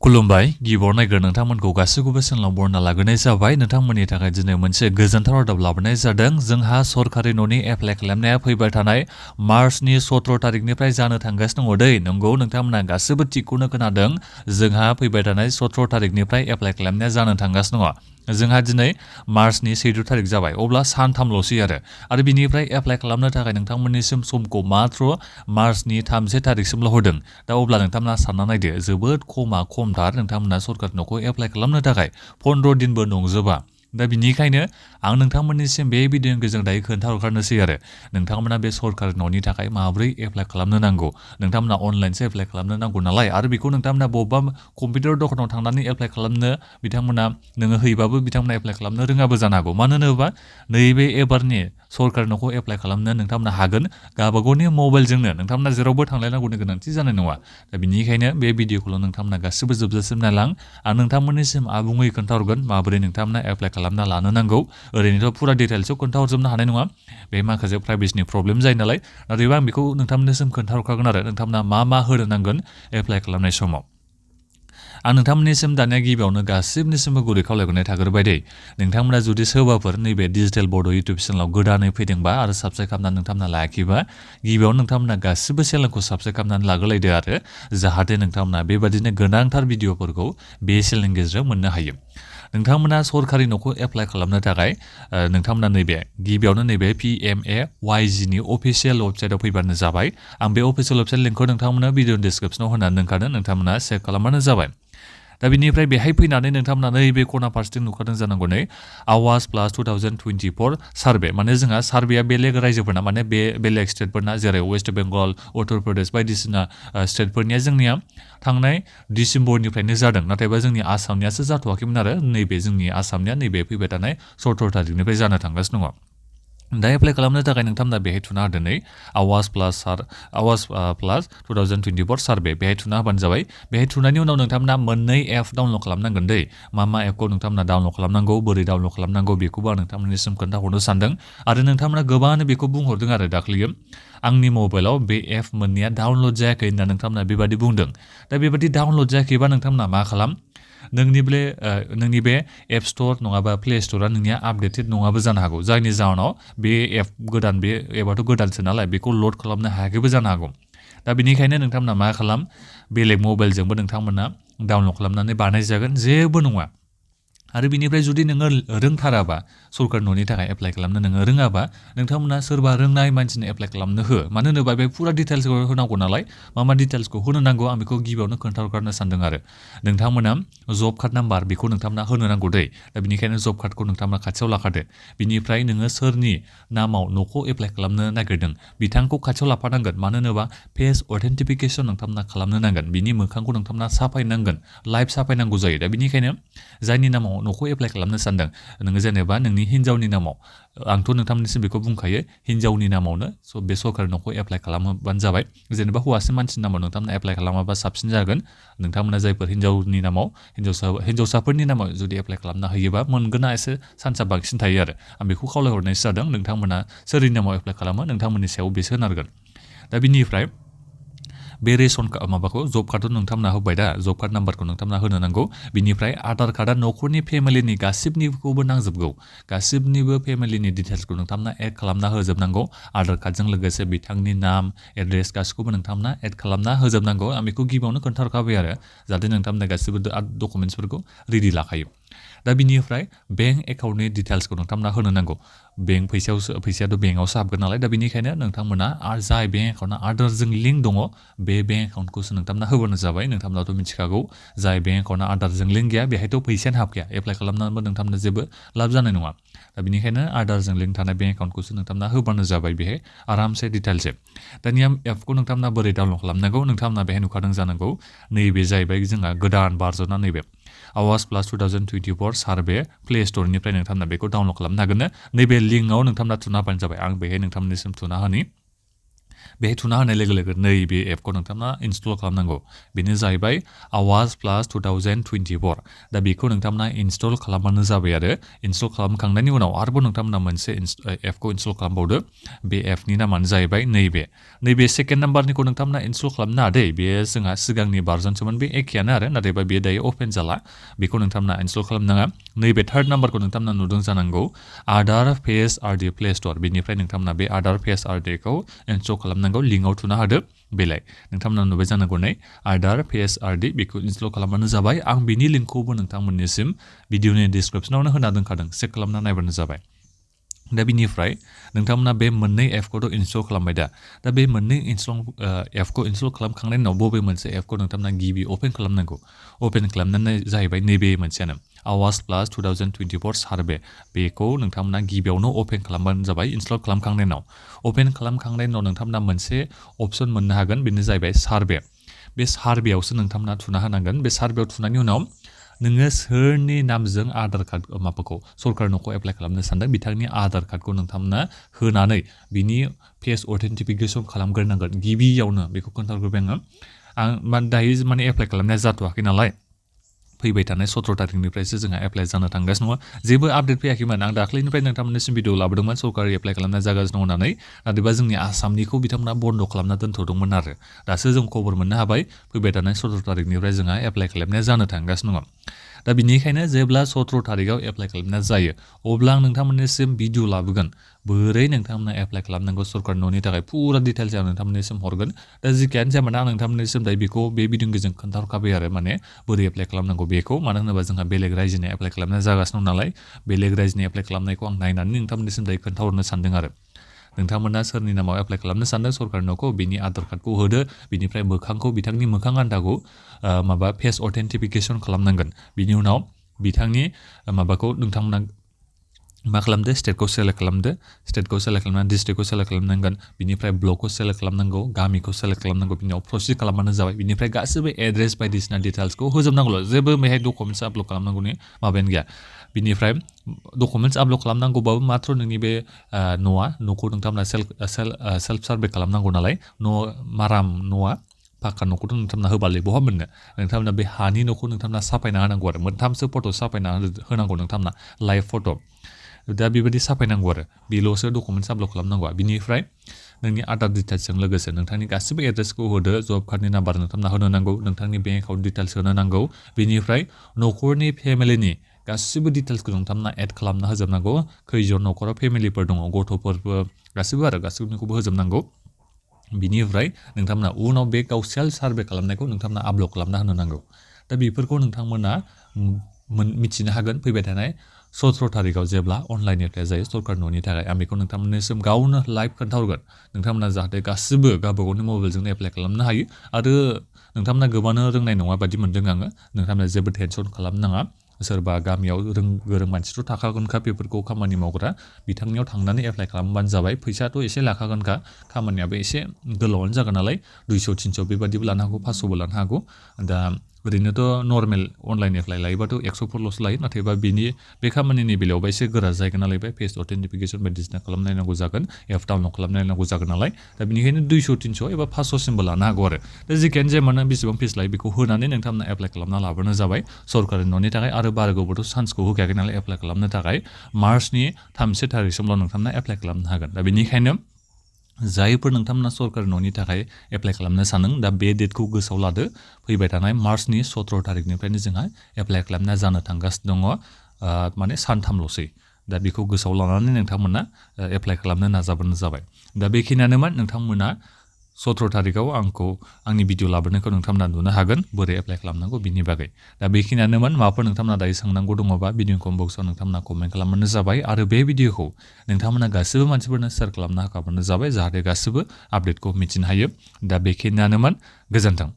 खुलुमबाय गिबियाव नायग्रो नोंथांमोनखौ गासैखौबो चेनेलाव बरना लाग्रोनाय जाबाय नोंथांमोननि थाखाय दिनै मोनसे गोजोनथाव रादाब लाबोनाय जादों जोंहा सरकारि न'नि एप्लाइ खालामनाया फैबाय थानाय मार्चनि 17 तारिखनिफ्राय जानो थांगासिनो दङ दै नंगौ नोंथांमोना गासैबो थिगखौनो खोनादों जोंहा फैबाय थानाय 17 तारिखनिफ्राय एप्लाइ खालामनाया जानो थांगासिनो दङ जोंहा दिनै मार्चनि 14 तारिख जाबाय अब्ला सानथामल'सै आरो बिनिफ्राय एप्लाइ खालामनो थाखाय नोंथांमोननिसिम समखौ मात्र मार्चनि 30 तारिखसिमल' होदों दा अब्ला नोंथांमोना सानना नायदो जोबोद खमथार नोंथांमोना सरकारि न'खौ एप्लाइ खालामनो थाखाय 15 दिनबो नंजोबा दा बिनिखायनो आं नोंथांमोननिसिम बे भिडिअनि गेजेरजों दायो खोन्थाहरखानोसै आरो नोंथांमोना बे सरकारि न'नि थाखाय माबोरै एप्लाइ खालामनो नांगौ नोंथांमोना अनलाइनसो एप्लाइ खालामनो नांगौ नालाय आरो बेखौ नोंथांमोना बबेबा कम्पिउटार दखानाव थांनानै एप्लाइ खालामनो बिथांमोना नोङो हैबाबो बिथांमोना एप्लाइ खालामनो रोङाबो जानो हागौ मानो होनोबा नैबे एबारनि सरकारि न'खौ एप्लाइ खालामनो नोंथांमोना हागोन गावबागावनि मबाइलजोंनो नोंथांमोना जेरावबो थांलायनांगौनि गोनांथि जानाय नङा दा बिनिखायनो बे भिडिअखौल' नोंथांमोना गासिबो जोबजासिम नायलां आं नोंथांमोननिसिम आबुङै खोन्थाहरगोन माबोरै नोंथांमोना एप्लाइ खालामना लानो नांगौ ओरैनोथ' फुरा डिटेल्सआव खोन्थाहरजोबनो हानाय नङा बे माखासे प्राइभेसिनि प्रब्लेम जायो नालाय नाथायबा आं बेखौ नोंथांमोननिसिम खोन्थाहरखागोन आरो नोंथांमोना मा होनो नांगोन एप्लाइ खालामनाय समाव आं नोंथांमोननिसिम दानिया गिबियावनो गासिबनिसिमबो गुरै खावलायहरनाय थाग्रोबाय दे नोंथांमोना जुदि सोरबाफोर नैबे डिजिटेल बड' इउटुब चेनेलाव गोदानै फैदोंबा आरो साबस्क्राइब खालामनानै नोंथांमोना लायाखैबा गिबियावनो नोंथांमोना गासिबो चेनेलखौ साबस्क्राइब खालामनानै लाग्रोलायदो आरो जाहाथे नोंथांमोना बेबादिनो गोनांथार भिडिअफोरखौ बे चेनेलनि गेजेरजों मोननो हायो नोंथांमोना सरकारि न'खौ एप्लाइ खालामनो थाखाय नोंथांमोना गिबियावनो नैबे PMAY-G नि अफिसियेल वेबसाइटआव फैबानो जाबाय आं बे अफिसियेल वेबसाइट लिंकखौ नोंथांमोना भिडिअ डिसक्रिपसनाव होनानै दोनखादों नोंथांमोना चेक खालामबानो जाबाय दा बिनिफ्राय बेहाय फैनानै नोंथांमोना नैबे खना फारसेथिं नुखादों जानांगौ नै आवाज प्लास 2024 सार्भे माने जोंहा सार्भेया बेलेग रायजोफोरना माने बेलेग स्टेटफोरना जेरै वेस्ट बेंगल उत्तर प्रदेश बायदिसिना स्टेटफोरनिया जोंनिया थांनाय डिसेम्बरनिफ्रायनो जादों नाथायबा जोंनि आसामनियासो जाथ'वाखैमोन आरो नैबे जोंनि आसामनिया नैबे फैबाय थानाय 17 तारिखनिफ्राय जानो थांगासिनो दङ दा एप्लाइ खालामनो थाखाय नोंथांमोना बेहाय थुना होदो नै आवाज प्लास 2024 सार्भे बेहाय थुना होबानो जाबाय बेहाय थुनायनि उनाव नोंथांमोना मोननै एप डाउनलड खालामनांगोन दै मा एपखौ नोंथांमोना डाउनलड खालामनांगौ बोरै डाउनलड खालामनांगौ बेखौबो आं नोंथांमोननिसिम खोन्थाहरनो सानदों आरो नोंथांमोना गोबाङानो बेखौ बुंहरदों आरो दाख्लैयो आंनि मबाइलाव बे एप मोननैया डाउनलड जायाखै होनना नोंथांमोना बेबादि बुंदों दा बेबादि डाउनलड जायाखैबा नोंथांमोना मा खालाम नोंनि बे एप स्ट'र नङाबा प्ले स्ट'रा नोंनिया आपडेटेड नङाबो जानो हागौ जायनि जाहोनाव बे एप गोदान बे एपआथ' गोदानसो नालाय बेखौ ल'ड खालामनो हायाखैबो जानो हागौ दा बेनिखायनो नोंथांमोना मा खालाम बेलेग मबाइलजोंबो नोंथांमोना डाउनलड खालामनानै बानायजागोन जेबो नङा आरो बिनिफ्राय जुदि नोङो रोंथाराबा सरकारि न'नि थाखाय एप्लाइ खालामनो नोङो रोङाबा नोंथांमोना सोरबा रोंनाय मानसिनो एप्लाइ खालामनो हो मानो होनोबा बे फुरा डिटेल्सखौ होनांगौ नालाय मा डिटेल्सखौ होनो नांगौ आं बेखौ गिबियावनो खोन्थाहरगारनो सानदों आरो नोंथांमोना जब कार्ड नाम्बार बेखौ नोंथांमोना होनो नांगौ दै दा बेनिखायनो जब कार्डखौ नोंथांमोना खाथियाव लाखादो बिनिफ्राय नोङो सोरनि नामाव न'खौ एप्लाइ खालामनो नागिरदों बिथांखौ खाथियाव लाफानांगोन मानो होनोबा फेस अथेन्टिफिकेसन नोंथांमोना खालामनो नांगोन बिनि मोखांखौ नोंथांमोना साफायनांगोन लाइभ साफायनांगौ जायो दा बेनिखायनो जायनि नामाव न'खौ एप्लाइ खालामनो सानदों नोङो जेनेबा नोंनि हिन्जावनि नामाव आंथ' नोंथांमोननिसिम बेखौ बुंखायो हिन्जावनि नामावनो बे सरकारि न'खौ एप्लाइ खालामोबानो जाबाय जेनेबा हौवासा मानसिनि नामाव नोंथांमोना एप्लाइ खालामाबा साबसिन जागोन नोंथांमोना जायफोर हिन्जावनि नामाव हिन्जावसाफोरनि नामाव जुदि एप्लाइ खालामना होयोबा मोनगोना एसे चान्सआ बांसिन थायो आरो आं बेखौ खावलायहरनायसो जादों नोंथांमोना सोरनि नामाव एप्लाइ खालामो नोंथांमोननि सायाव बेसो सोनारगोन दा बिनिफ्राय बे रेशन माबाखौ जब कार्डखौ नोंथांमोना होबाय दा जब कार्ड नाम्बारखौ नोंथांमोना होनो नांगौ बिनिफ्राय आधार कार्डआ न'खरनि फेमिलिनि गासिबनिखौबो नांजोबगौ गासिबनिबो फेमिलिनि डिटेल्सखौ नोंथांमोना एड खालामना होजोबनांगौ आधार कार्डजों लोगोसे बिथांनि नाम एड्रेस गासिखौबो नोंथांमोना एड खालामना होजोबनांगौ आं बेखौ गिबियावनो खोन्थाहरखाबाय आरो जाहाथे नोंथांमोना गासिबो डकुमेन्टसफोरखौ रेडि लाखायो दा बिनिफ्राय बेंक एकाउन्टनि डिटेल्सखौ नोंथांमोना होनो नांगौ फैसायाथ' बेंकआवसो हाबगोन नालाय दा बेनिखायनो नोंथांमोना जाय बेंक एकाउन्टआ आधारजों लिंक दङ बे बेंक एकाउन्टखौसो नोंथांमोना होबानो जाबाय नोंथांमोनाथ' मिथिखागौ जाय बेंक एकाउन्टआ आधारजों लिंक गैया बेहायथ' फैसायानो हाबखाया एप्लाइ खालामनानैबो नोंथांमोना जेबो लाब जानाय नङा दा बेनिखायनो आधारजों लिंक थानाय बेंक एकाउन्टखौसो नोंथांमोना होबानो जाबाय बेहाय आरामसे डिटेल्सै दानिया एपखौ नोंथांमोना बोरै डाउनलड खालामनांगौ नोंथांमोना बेहाय नुखादों जानांगौ नैबे जाहैबाय जोंहा गोदान भार्जनआ नैबे आवाज प्लास 2024 सार्भे प्ले स्ट'रनिफ्राय नोंथांमोना बेखौ डाउनलड खालामनो हागोन नैबे लिंकआव नोंथांमोना थुना होबानो जाबाय आं बेहाय नोंथांमोननिसिम थुना होनि बेहाय थुना होनाय लोगो लोगो नैबे एपखौ नोंथांमोना इनस्टल खालामनांगौ बेनो जाहैबाय आवाज प्लास 2024 दा बेखौ नोंथांमोना इनस्टल खालामबानो जाबाय आरो इनस्टल खालामखांनायनि उनाव आरोबाव नोंथांमोना मोनसे एपखौ इनस्टल खालामबावदो बे एपनि नामानो जाहैबाय नैबे सेकेन्ड नाम्बारनिखौ नोंथांमोना इनस्टल खालामनो हादै बेयो जोंहा सिगांनि भार्जनसोमोन बे एखेयानो आरो नाथायबा बेयो दायो अपेन जाला बेखौ नोंथांमोना इनस्टल खालामनाङा नैबे थार्ड नाम्बारखौ नोंथांमोना नुदों जानांगौ आदार PMAY-G प्ले स्ट'र बेनिफ्राय नोंथांमोना बे आदार PMAY-G-खौ इनस्टल खालामनांगौ लिंकआव थुना होदो बेलाय नोंथांमोना नुबाय जानांगौ नै आदार PMAY-G बेखौ इनस्टल खालामबानो जाबाय आं बिनि लिंकखौबो नोंथांमोननिसिम भिडिअनि डिसक्रिपसनावनो होना दोनखादों चेक खालामना नायबानो जाबाय दा बिनिफ्राय नोंथांमोना बे मोननै एपखौथ' इनस्टल खालामबाय दा बे मोननै एपखौ इनस्टल खालामखांनायनि उनाव बबे मोनसे एपखौ नोंथांमोना गिबि अपेन खालामनांगौ अपेन खालामनानै जाहैबाय नैबे मोनसेयानो आवाज प्लास 2024 सार्भे बेखौ नोंथांमोना गिबियावनो अपेन खालामबानो जाबाय इनस्टल खालामखांनायनि उनाव अपेन खालामखांनायनि उनाव नोंथांमोना मोनसे अपसन मोननो हागोन बेनो जाहैबाय सार्भे बे सार्भेयावसो नोंथांमोना थुना होनांगोन बे सार्भेयाव थुनायनि उनाव नोङो सोरनि नामजों आधार कार्ड माबाखौ सरकार न'खौ एप्लाइ खालामनो सानदों बिथांनि आधार कार्डखौ नोंथांमोना होनानै बिनि फेस अथेन्टिफिकेसन खालामग्रोनांगोन गिबियावनो बेखौ खोन्थाग्रोबाय आं दायो माने एप्लाइ खालामनाया जाथ'वाखै नालाय फैबाय थानाय 17 तारिखनिफ्रायसो जोंहा एप्लाइ जानो थांगासिनो दङ जेबो आपडेट फैयाखैमोन आं दाख्लैनिफ्राय नोंथांमोननिसिम भिडिअ लाबोदोंमोन सरकारि एप्लाइ खालामनाय जागासिनो दङ होननानै नाथायबा जोंनि आसामनिखौ बिथांमोना बन्द खालामना दोनथ'दोंमोन आरो दासो जों खबर मोननो हाबाय फैबाय थानाय 17 तारिखनिफ्राय जोंहा एप्लाइ खालामनाया जानो थांगासिनो दङ दा बिनिखायनो जेब्ला 17 तारिखआव एप्लाइ खालामनाय जायो अब्ला आं नोंथांमोननिसिम भिडिअ लाबोगोन बोरै नोंथांमोना एप्लाइ खालामनांगौ सरकार न'नि थाखाय फुरा डिटेल्स आं नोंथांमोननिसिम हरगोन दा जिखियानो जाया मानो आं नोंथांमोननिसिम दायो बेखौ बे भिडिअनि गेजेरजों खोन्थाहरखाबाय आरो माने बोरै एप्लाइ खालामनांगौ बेखौ मानो होनोबा जोंहा बेलेग रायजोनि एप्लाइ खालामनाय जागासिनो दं नालाय बेलेग रायजोनि एप्लाइ खालामनायखौ आं नायनानै नोंथांमोननिसिम दायो खोन्थाहरनो सानदों आरो नोंथांमोना सोरनि नामाव एप्लाइ खालामनो सानदों सरकार न'खौ बिनि आधार कार्डखौ होदो बिनिफ्राय मोखांखौ बिथांनि मोखां आन्दाखौ माबा फेस अथेन्टिफिकेसन खालामनांगोन बिनि उनाव बिथांनि माबाखौ नोंथांमोना मा खालामदो स्टेटखौ सेलेक्ट खालामदो स्टेटखौ सेलेक्ट खालामनानै डिस्ट्रिक्टखौ सेलेक्ट खालामनांगोन बिनिफ्राय ब्लकखौ सेलेक्ट खालामनांगौ गामिखौ सेलेक्ट खालामनांगौ बिनि उनाव प्रसिड खालामबानो जाबाय बिनिफ्राय गासैबो एड्रेस बायदिसिना डिटेल्सखौ होजोबनांगौल' जेबो बेहाय डकुमेन्टस आपल'ड खालामनांगौनि माबायानो गैया बिनिफ्राय डकुमेन्टस आपल'ड खालामनांगौबाबो माथ्र नोंनि बे न'खौ नोंथांमोना सेल्फ सार्भे खालामनांगौ नालाय माराम न'आ पाक्का न'खौथ' नोंथांमोना होबालाय बहा मोननो नोंथांमोना बे हानि न'खौ नोंथांमोना साफायना होनांगौ आरो मोनथामसो फट' साफायना होनांगौ नोंथांमोना लाइभ फट' दा बेबायदि साफायनांगौ आरो बेल'सो डकुमेन्टस आपल'ड खालामनांगौ बिनिफ्राय नोंनि आधार डिटेल्सजों लोगोसे नोंथांनि गासिबो एड्रेसखौ होदो जब कार्डनि नाम्बार नोंथांमोना होनो नांगौ नोंथांनि बेंक एकाउन्ट डिटेल्स होनो नांगौ बिनिफ्राय न'खरनि फेमिलिनि गासिबो डिटेल्सखौ नोंथांमोना एड खालामना होजोबनांगौ खैजन न'खराव फेमिलिफोर दङ गथ'फोरबो गासिबोनिखौबो होजोबनांगौ बिनिफ्राय नोंथांमोना उनाव बे गाव सेल्फ सार्भे खालामनायखौ नोंथांमोना आपल'ड खालामना होनो नांगौ दा बेफोरखौ नोंथांमोना मिथिनो हागोन फैबाय थानाय 17 तारिखआव जेब्ला अनलाइन एप्लाइ जायो सरकार न'नि थाखाय आं बेखौ नोंथांमोननिसिम गावनो लाइभ खोन्थाहरगोन नोंथांमोना जाहाथे गासिबो गावबा गावनि मबाइलजोंनो एप्लाइ खालामनो हायो आरो नोंथांमोना गोबांनो रोंनाय नङा बादि मोनदों आङो नोंथांमोना जेबो टेनसन खालामनाङा सोरबा गामियाव गोरों मानसिथ' थाखागोनखा बेफोरखौ खामानि मावग्रा बिथांनियाव थांनानै एप्लाइ खालामबानो जाबाय फैसाथ' एसे लाखागोनखा खामानियाबो एसे गोलावानो जागोन नालाय 200-300 बेबादिबो लानो हागौ 500बो लानो हागौ दा ओरैनोथ' नर्मेल अनलाइन एप्लाइ लायोबाथ' 100फोरल'सो लायो नाथायबा बे खामानिनि बेलायावबा एसे गोरा जायगोन नालाय फेस अथेन्टिफिकेसन बायदिसिना खालामनायनांगौ जागोन एप डाउनलड खालामनायनांगौ जागोन नालाय दा बेनिखायनो 200-300 एबा 500सिमबो लानो हागौ आरो दा जिखियानो जाया मानो बेसेबां फिस लायो बेखौ होनानै नोंथांमोना एप्लाइ खालामना लाबानो जाबाय सरकारि न'नि थाखाय आरो बारा गोबावथ' चान्सखौ होखायाखै नालाय एप्लाइ खालामनो थाखाय मार्चनि 3 तारिखसिमल' नोंथांमोना एप्लाइ खालामनो हागोन दा बेनिखायनो जायफोर नोंथांमोना सरकारि न'नि थाखाय एप्लाइ खालामनो सानदों दा बे डेटखौ गोसोआव लादो फैबाय थानाय मार्चनि 17 तारिखनिफ्रायनो जोंहा एप्लाइ खालामनाया जानो थांगासिनो दङ माने सानथामल'सै दा बेखौ गोसोआव लानानै नोंथांमोना एप्लाइ खालामनो नाजाबानो जाबाय दा बेखिनियानोमोन नोंथांमोना 17 तारिखआव आंनि भिडिअ लाबोनायखौ नोंथांमोना नुनो हागोन बोरै एप्लाइ खालामनांगौ बिनि बागै दा बेखिनियानोमोन माबाफोर नोंथांमोना दायो सोंनांगौ दङबा भिडिअ कमेन्ट बक्सआव नोंथांमोना कमेन्ट खालामबानो जाबाय आरो बे भिडिअखौ नोंथांमोना गासिबो मानसिफोरनो शेयार खालामना होखाबानो जाबाय जाहाथे गासिबो आपडेटखौ मिथिनो हायो दा बेखिनियानोमोन गोजोन्थों